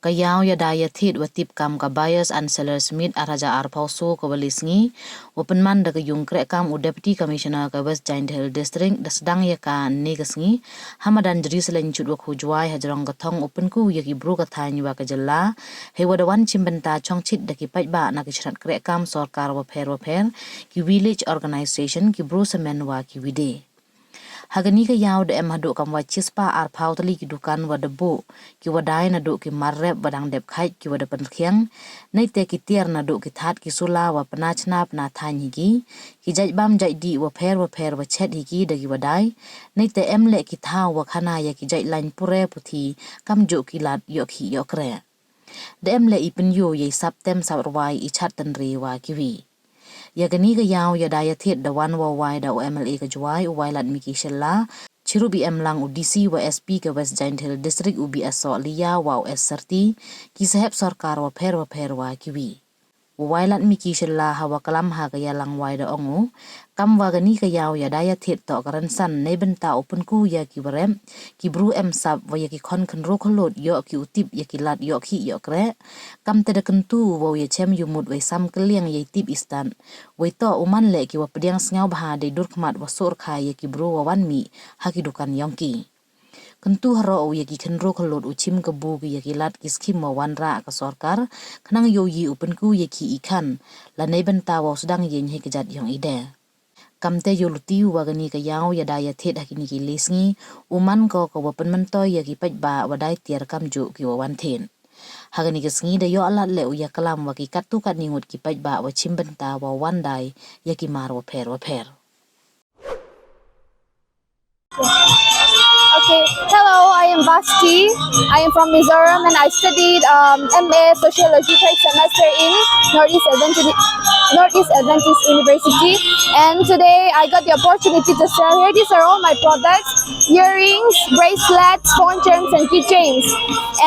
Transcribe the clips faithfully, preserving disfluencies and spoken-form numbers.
Ka yaw yada yathied wa tip kam ka Buyers and Sellers Meet ar hajar arphaw soo ka wa le sngi, wa pynman da ka yung krehkam u Deputy Commissioner ka West Jaintia Hills District, da sdang ya ka ne ka sngi ha madan Jri Sleiñ Chutwakhu Jowai, hajrong ka thong u pynku ya ki bru ka thaiñ wa ka jylla, hei wa da wan chimbynta chongchit da ki paidbah na ki chnat krehkam sorkar wapher wapher, ki village organisation, ki bru samen wa ki wide. Ha kani ka yaw da em haduh kam wa chispah arphaw tylli ki dukan wa da buh, ki wa dai naduh ki mar rep wa dang dep khait ki wa da pynrkhiang, neite ki tiar naduh ki thad ki sula wa pna chna pna thaiñ hi ki, ki jait bam jait dih wapher wapher wa chet hi ki da ki wa dai, neite em leh ki thaw wa khana ya ki jait laiñ pure puthi, kamjooh ki lad yoh khih yoh kreh. Da em leh i pynyoo ya i sap tem sap rwai, i chat tynre wa kiwi. Ya kani ka yaw yada yathied da wan wow wai da u M L A ka Jowai, u Wailadmiki Shylla, chirup i em lang u D C wa S P ka West Jaintia Hills District, u B S Sohliya wa u S Sarti, ki sahep sorkar wapher wapher wa kiwi. U Wailadmiki Shylla ha wa klam ha ka yalang wai da ong u, kam wa kani ka yaw yada yathied toh ka rynsan neibynta u pynku ya ki wa rep, ki bru em sap wa ya ki khon khynroo khyllood yoh ki u tip ya ki lad yoh khih yoh kreh. Kamte da kyntu u wow ya chem yumut wei sam kylliang ya i tip i stad, wei toh u man leh ki wa pdiang sngewbha dei dur khmat wa surkhai ya ki bru wa wan mih ha ki dukan yong ki. Kyntu haroh u ya ki khynroo khyllood u chim kabu ki ya ki lad ki skim wa wanrah ka sorkar, khnang yow ye u pynku ya ki i khan, la neibynta wow sdang yeng hei ka jait yong i de. Kamte yow luti u wa kani ka yaw yada yathied ha kini ki le sngi, u man ko ka wa pynmyntoi ya ki paidbah wa dai tiar kamjooh ki wa wan thied. Ha kani ka sngi da yoh lad leh u ya klam wa ki katto katni ngut ki paidbah wa chimbynta wa wan dai ya ki mar wapher wapher. Okay, hello, I am Basti. I am from Mizoram and I studied, um, M A Sociology third semester in Northeast Adventist, Northeast Adventist University. And today I got the opportunity to sell here. These are all my products, earrings, bracelets, phone charms, and keychains.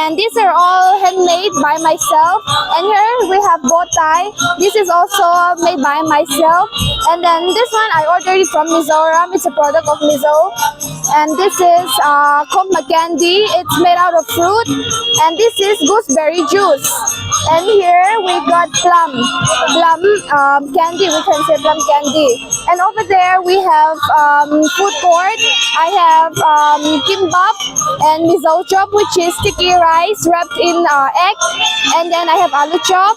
And these are all handmade by myself. And here we have bow tie. This is also made by myself. And then this one I ordered it from Mizoram. It's a product of Mizo. And this is, uh, Komma candy. It's made out of fruit. And this is gooseberry juice. And here we got plum. Plum, um, candy. We can say plum candy. And over there we have, um, food court. I have, um, kimbap and miso chop, which is sticky rice wrapped in, uh, egg. And then I have alu chop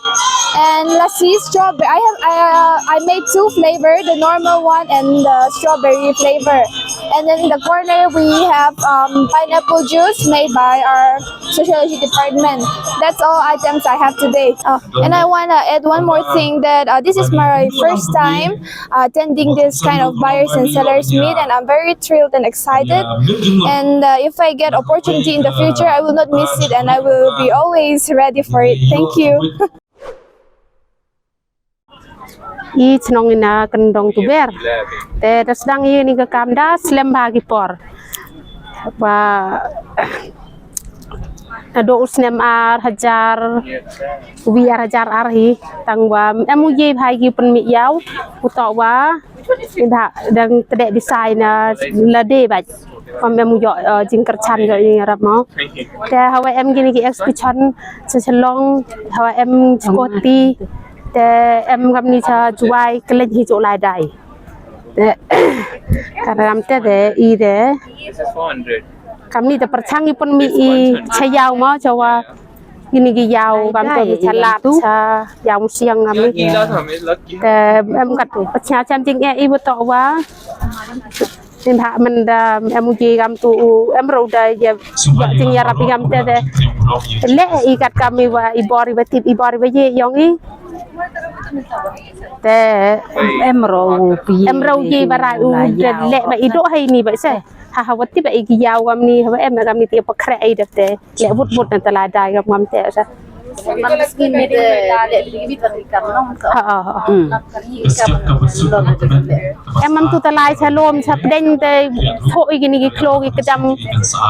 and lassi strawberry. I have, uh, I made two flavor, the normal one and the strawberry flavor. And then in the corner we have, um, pineapple juice made by our sociology department. That's all items I have today. Uh, and I wanna add one more thing that, uh, this is my first time, uh, attending this kind of buyers and sellers meet, and I'm very thrilled and excited. And, uh, if I get opportunity in the future, I will not miss it, and I will be always ready for it. Thank you. I chnong i na Kyndong Tuber. Te da sdang i ni ka kam da slem bha ki por. Wa naduh u snem ar hajar, wi ar hajar ar hi, tang wa em u ye bha ki pynmih yaw, u toh wa i da dang tdeh bisai na lade bait. Kam em u yoh, eh, jingkyrchan yoh i rap mo. Te hawa em kini ki exhibition cha Shillong, hawa em cha Guwahati, te em kamni cha Jowai, kylleiñ hi jooh lai dai. Te, ka ram te de, i de. Kamni te pyrchang i pynmih i cha yaw mo, cha wa kini ki yaw, kam te ki cha lad, cha yaw Musiang kamni. Te em kat pyrchang cham jingeh i wa toh wa. Neibhah mynda em u ye kam tu u, em ro da ya, ya jingyarap i kam te de. Leh i kat kam i wa i bor i wa tip i bor i wa ye yong i. Te em ro u pi em ro ye ba rai u de leh ba i doh hai ni ba se. Ha ha wa tip ba i ki yaw kam ni, ha wa em kam ni te pa khreh i de te. Leh wut wut na ta lai dai kam kam te sa. Ha, ha, ha. Em, em tu ta lai cha lom cha pdeng te thoh i kini ki khloo ki kdam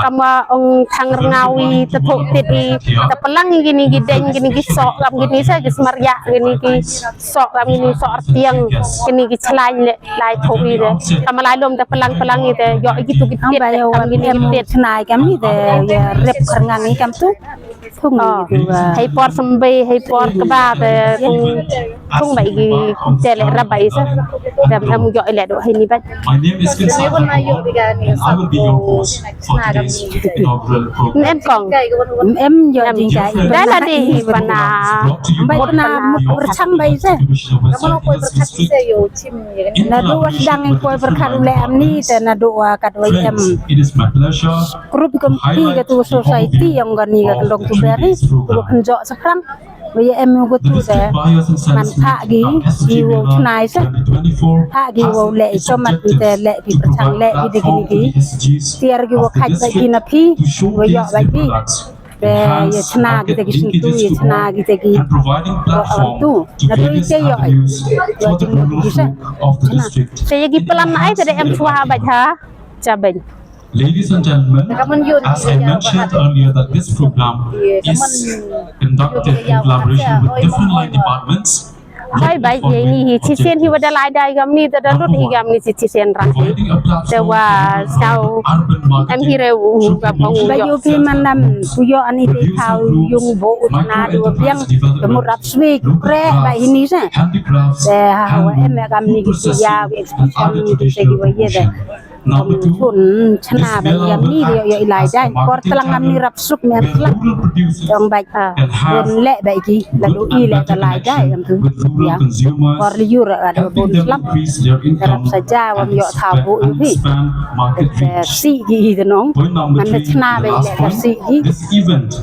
kam wa ong thang rngaw i, ta thoh tit i, ta plang i kini ki deng, kini ki soh kam kini sa ki smariah, kini ki soh kam kini soh artiang, kini ki chlaiñ le lai thoh i de. Kam lai lom ta plang plang i de, yoh i ki tu ki tit, kam kini ki tit. Chnai kam ni de, ya rep kharngang i kam tu. Thung ni tu ba. Hei por symbai, hei por kba te thung, thung bai ki te le rap bai sa. Te em yoh le do hei ni bai. My name is Vincent. And I will be your host for today's inaugural program. Em kong. Em yoh jingkai. Dah lah di pana. Bai pana mut rchang bai sa. Nadooh wa sdang i poi pyrkhat u leh em ni te nadooh wa kat wa em. Friends, it is my pleasure. Group committee ka tu society yong kani ka Kendong Tuberi, wa kynjoh sa khrang. Wa ya em u ka tu te man phah ki, ki wow chna i sa. Phah ki wow leh i chomat ki te leh ki pyrchang leh ki de kini ki. Tiar ki wa khait bai ki na phi, wa yoh bai ki. Te ya chna ki te ki syntu, ya chna ki te ki. Wa em tu. Nadooh i te yoh i. Wa jingmut ki sa. Chna. Te ya ki plan ai te de em chwa bai ha. Cha bai. Ladies and gentlemen, as I mentioned earlier that this program is conducted in collaboration with different line departments. Hai bai, ya ini hi chisien hi wa da lai dai kam ni, da da lut hi kam ni chi chisien rah hi. Te wa sau em hi re u ka pong. Ba yoh. Yu pi man nam, ku yoh ani te thau yung bo u na du wa biang, ka mut rap swi, kre bai hini sa. Te ha wa em kam ni ki ya, expression ni te ki wa ye de. Chun chna ba yam ni yoh yoh i lai dai. Por tlang am ni rap suk me tlang. Yong bai. Bun leh bai ki. Lalu i leh ka lai dai yam tu. Ya. Por li yu ra ra bun slap. Rap sa ja wam yoh thaw bu yu hi. Si ki hi de nong. Man chna bai leh ka si ki.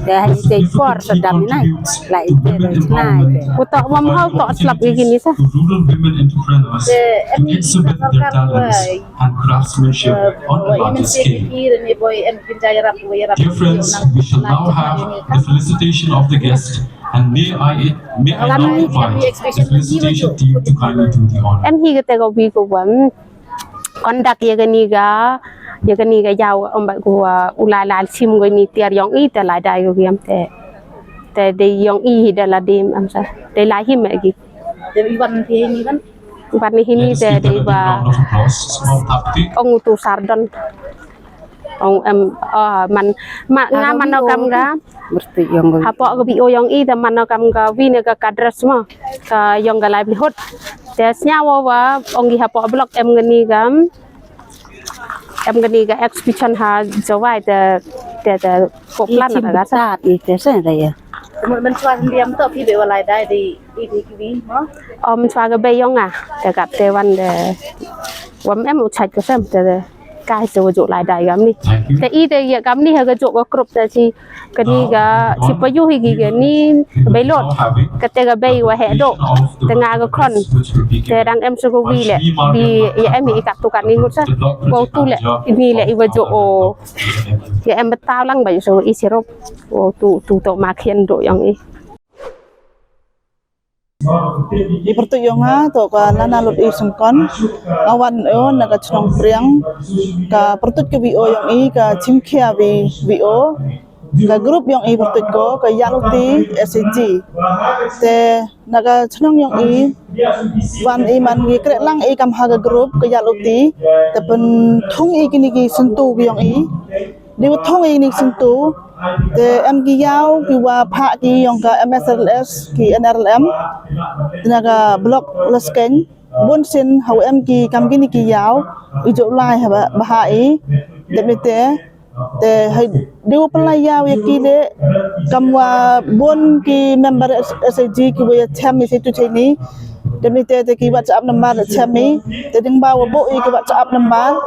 Te hai te por sa dam ni nai. Lai te chna te. Ku to wam hau to slap i ki ni sa. To rural women entrepreneurs to exhibit their talents and craftsmanship on a larger scale. Dear friends, we shall now have the felicitation of the guest, and may I, may I now invite the felicitation team to kindly do the honor. Em hi ka te ka wi ko wan. Conduct ya kani ka, ya kani ka yaw, ong ba ko, uh, u lai lai sim ko ni tiar yong i te lai dai ko yam te. Te de yong i hi da la dim am sa. De lai hi me ki. Te i wan hi ni kan. Wan hi ni te de ba. Ong u tu sardon. Ong em, ah, man, ma, nga mano kam ka. Hapoh ka B O yong i te mano kam ka wi ne ka, ka dress mo. Ka yong ka livelihood. Te sñiaw wa, ong i hapoh block em kani kam. Em kani ka exhibition ha Jowai te, te, te, ko plan na ka sa. I te se da ya. Mut men chwa ndiam to phi be wa lai dai di, i di ki wi mo. Om chwa ka be yong a, te kap te wan de. Wam em u chait ko sem te, te. Kai se wa jooh lai dai kam ni. Te i te ya kam ni ha ka jooh ka group te chi. Kani ka chi pa yu hi ki kani ka bei lot. Ka te ka bei wa heh doh. Te nga ka khon. Te dang em sa ka wi le. Bi ya em i kat tu kat ni ngut sa. Wow tu le. Ini le i wa jooh o. Ya em betaw lang ba yu sa i sirop. Wow tu, tu to ma khian doh yong i. I pyrtuit yong nga, to ka Lana Lut i Syngkon, nga wan o na ka chnong Priang, ka pyrtuit ka V O yong i, ka Chimkhia V-, V O, ka group yong i pyrtuit ko, ka Yaluti S H G. Te na ka chnong yong i, wan i man ngi kreh lang i kam ha ka group, ka Yaluti, te pynthung i kini ki syntu ki yong i, Dei wa thung i ni syntu, te em ki yaw ki wa phah ki yong ka M S R L S, ki N R L M, na ka block Laskein, bun sien hawa em ki kam kini ki yaw, i jooh lai ha ba, bha i, dep ni te, te hai, dei wa pynlai yaw ya ki le, kam wa bun ki member S-, S H G ki wa ya chem i se tu chei ni, Te mi te, te ki WhatsApp number chem i, te ding ba wa booh i ki WhatsApp number,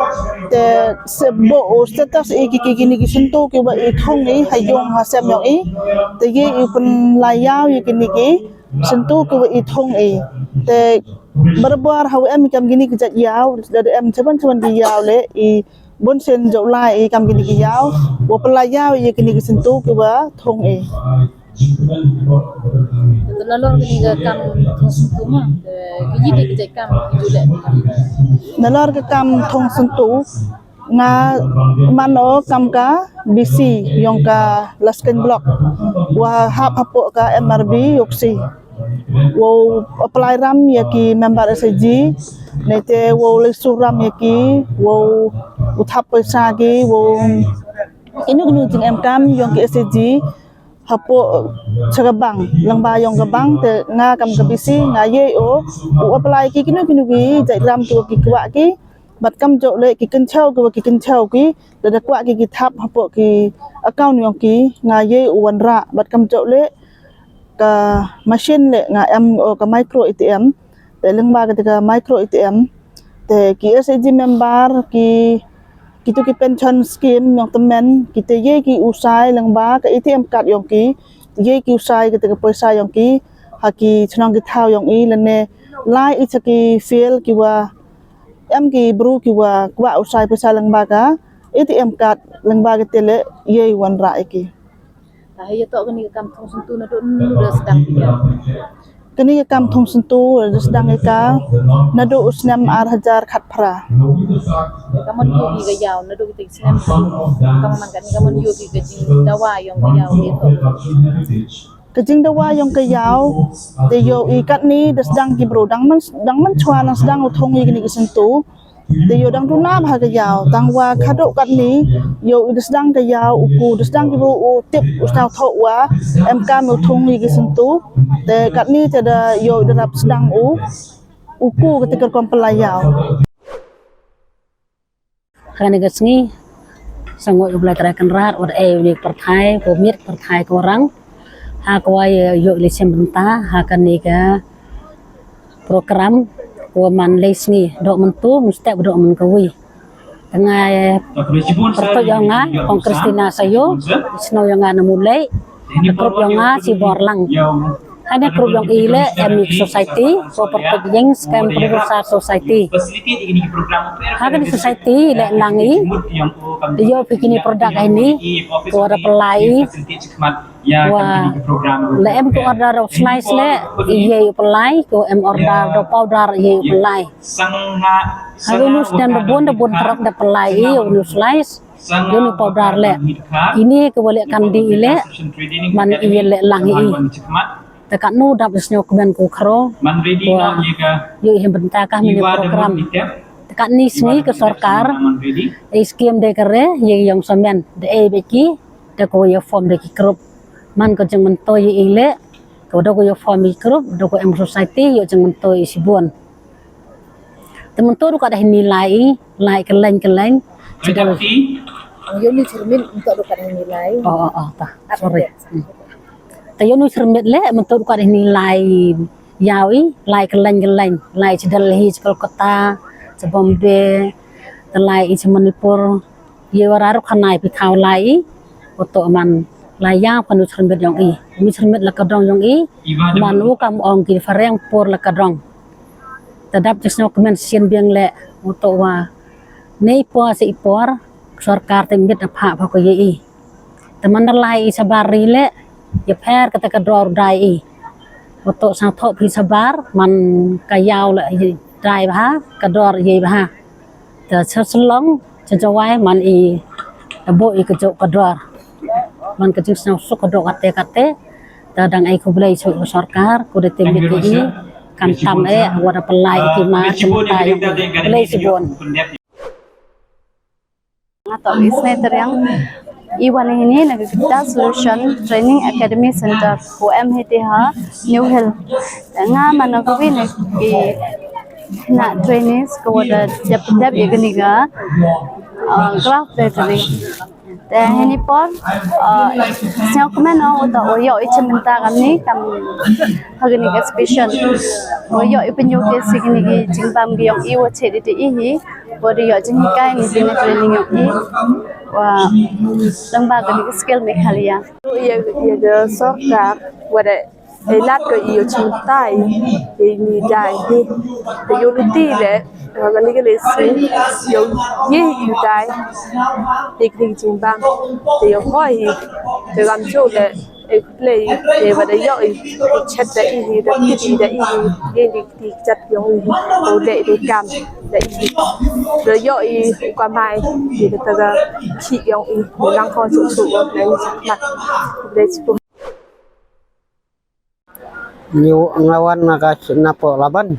te se booh u status i ki, ki, kini ki syntu ki wa i thung i, ha yung ha sem yong i, te ye i pynlai yaw ya kini ki syntu ki wa i thung i. Te barabor hawa em i kam kini ki jait yaw, da, da em chaban chaban ki yaw le i Bun sien jooh lai i kam kini ki yaw, wa pynlai yaw ya kini ki syntu ki wa thung i. Te nalor kini ka kam thung syntu ma, te ki yi te ki jait kam ki jooh leh. Nalor ka kam thung syntu, nga man o kam ka B C yong ka Laskein block, wa hap hapoh ka M R B Yoksi. Wow apply ram ya ki member S H G, neite wow leh sur ram ya ki, wow u thap poisa ki, wow inu inu jingem kam yong ki S H G, hapoh cha ka bank, lyngba yong ka bank, te nga kam ka B C nga ye o u apply ki kino kino ki jait ram ki wa ki kwah ki, bad kamjooh le ki kynchaw ki wa ki kynchaw ki, lada kwah ki ki thap hapoh ki account yong ki, nga ye u wanrah, bad kamjooh le ka machine le nga em o ka micro A T M, te lyngba kata ka micro A T M, te ki S H G member, ki, kitu ki pension scheme yong tymmen, ki te ye ki u sai lyngba ka A T M card yong ki, te ye ki u sai kata ka poisa yong ki ha ki chnong ki thaw yong i, lane lai i cha ki field ki wa em ki bru ki wa kwah u sai poisa lyngba ka A T M card, lyngba kata le ye wanrah i ki. Ah, ya toh kani ka kam thung syntu naduh nu da sdang phi ka? Kani ka kam thung syntu da sdang i ka naduh u snem ar hajar khatphra. Ka mon yoh ki ka yaw naduh ki te snem. Ka man kani ka mon yoh ki ka jingdawa yong ka yaw ni toh. Ka jingdawa yong ka yaw, te yoh i katni da sdang ki bru, dang man, dang man chwa nang sdang u thung i kani ka syntu. Te yoh dang duna bha ka yaw, tang wa khadooh katni yoh i da sdang ka yaw, u ku da sdang ki bru u tip u sñiawthoh wa em kam u thung i ki syntu. Te katni te da yoh i da rap sdang u, u ku kata ka rukom pynlai yaw. Kani ka sngi, sa ngooh u Blai Trai Kynrad, wat e u ni pyrthai, ko miet pyrthai ko rang. Ha ko wa yoh i le chem bynta ha kani ka program ko man le sngi, doh myntu, mynstep doh mynkawi. Tang nga, pyrtuit yong nga, kong Christina Sayo, snow yong nga na Mulai, group yong nga si Borlang. Hane group yong i le, em i society, ko pyrtuit yeng, skem producer society. Ha kani society le lang i, yoh phi kini product ini, ko da pynlai i, wa, le em ko order u slice le, ye u pynlai, ko em order u powder ye u pynlai. Ha uni u snem da bun, da bun truck da pynlai i, uni u slice, uni u powder le. Ini ko wa le kandi i le, man i le lang i. Te katnu dap sñiaw kmen ko khro, wa, yoh i bynta ka mini program. Te katni sngi ka sorkar, e scheme de kare, ye yong samen, de e beki, da ko yoh form de ki group. Man ko jingmyntoi i le, ko da ko yoh form i group, da ko em society, yoh jingmyntoi i sibun. Te myntu du ka da hini lai i, lai kylleng kylleng. Chidal. Yoh ni chyrmit myntu du ka da hini lai. Oh, oh, oh, ta. Sorry. Hmm. Te yoh ni chyrmit le, myntu du ka da hini lai yaw i, lai kylleng kylleng. Lai chidal hi cha Kolkata, cha Bombay, te lai i cha Manipur. Ye wa raruk khanai phi thaw lai i, wa toh man lai yaw kanu chyrmit yong i. Uni chyrmit la ka dong yong i, man u kam ong ki phareng por la ka dong. Te dap jisñiaw kmen sien biang le, wa toh wa. Nei por se i por, sorkar te mit apha pha ko ye i. Te man da lai i sabar ri le, ya pher kata ka dor dai i. Wa toh sñiawthoh phi sabar, man ka yaw le i dai bha, ka dor ye bha. Te cha Shillong, cha Jowai, man i, da booh i ka jooh ka dor. Man ka jingsñiawsuk ka dooh kate kate. Te dang ai khublei cha u sorkar, ko da te mit i, kam tam e, wa da pynlai i ki ma, kam tai, khublei chibun. Nga toh i Sneha Tariang, i wan hini na ka Gita Solution Training Academy Center, ko em hi te ha New Hill. Nga man na ko wi na ki na trainees ko wa da dep dep ya kani ka, ah, craft tailoring. Te hini por, ah, sñiaw kmen o wa toh o yoh i chimbynta kamni kam ha kani ka exhibition. O yoh i pynyoh ki si kani ki jingbam ki yong i wa chet i te i hi. Wa da yoh jinghikai ni jingna training yong i. Wa tang ba kani ka Skill Meghalaya. Ya, ya ka sorkar wa da e lad ko i yoh jingtai, ya i ni dai hi. Te yoh luti le, wa kani ka le si, yoh ye i dai. Te kani ka jingbam, te yoh hoi hi, te kam jooh le, e khublei, te wa da yoh i, chet da i hi, da ti da i hi, ye di ti chet yong i, o le de kam, da i hi. Da yoh i, u kamai, ye da ta ka, chi yong i, u lang ko chu chu, o le ni sa mat. Khublei chibun. Ni nga wan na ka ch-, napoh Laban.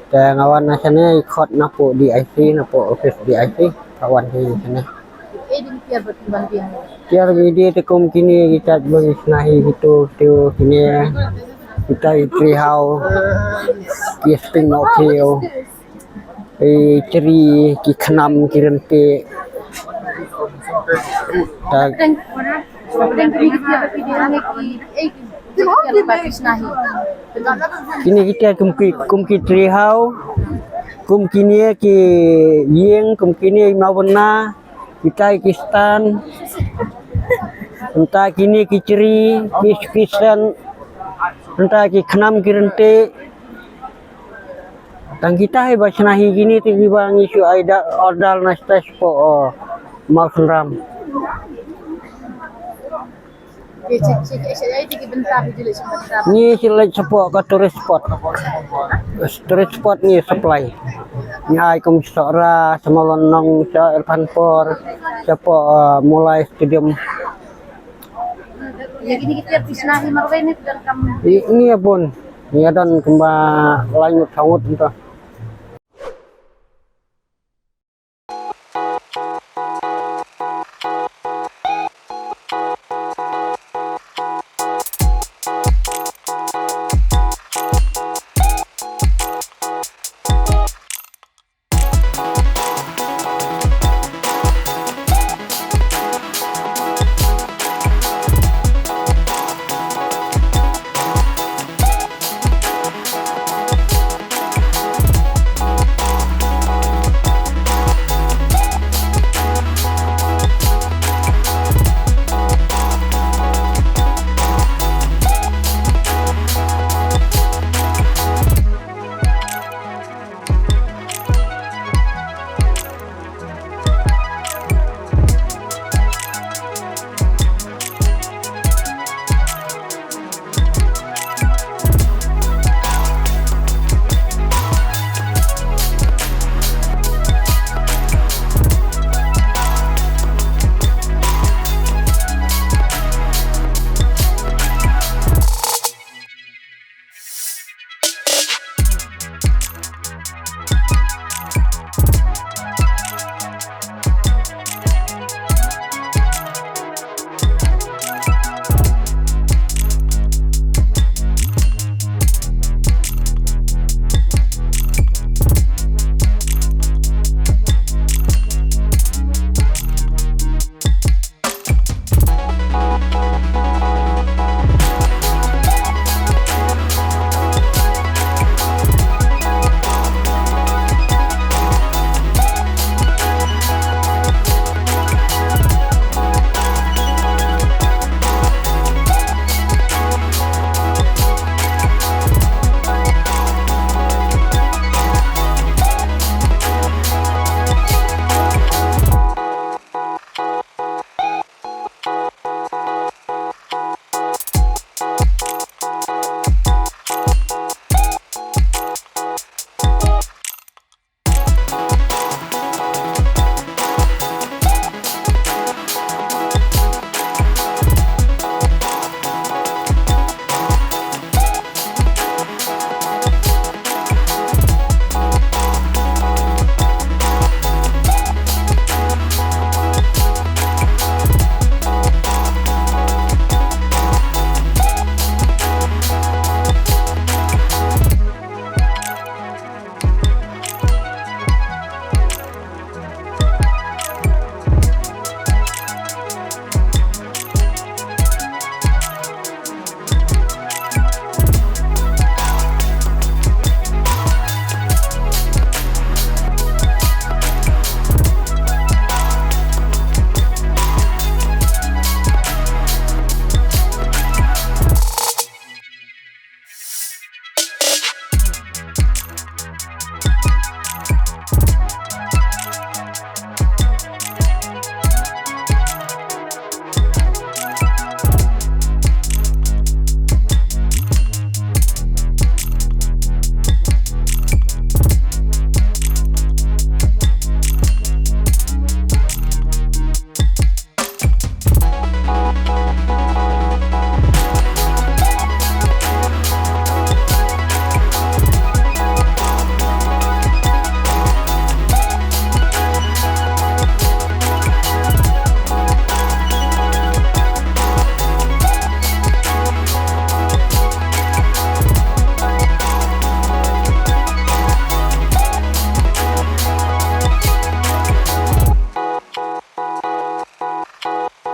Te nga wan na chane i khot napoh D I C, napoh office D I C, ka wan hi chane. Tiar video te kum kini ki chat bagi snahi gitu, tu kini kita i tree house, ki spring oak hill, i chri, ki khnam, ki rynti. Ta kini kita kum ki, kum ki tree house, kum kini ki ying, kum kini i mawna, kita i ki stand, nta kini ki chri, ki kitchen, nta ki khnam ki rynti. Tang kita hi ba snahi kini te ki ba ngi shu ai da order na stage po, o, Mawsynram. Ngi si leit support ka tourist spot. Tourist spot ngi supply. Ngi ai kum Sohra, Samalonong, sa Elpanpor, support, uh, Mulai Stadium. Ngi, ngi apun. Ngi don kumba lain ngut sangut nta.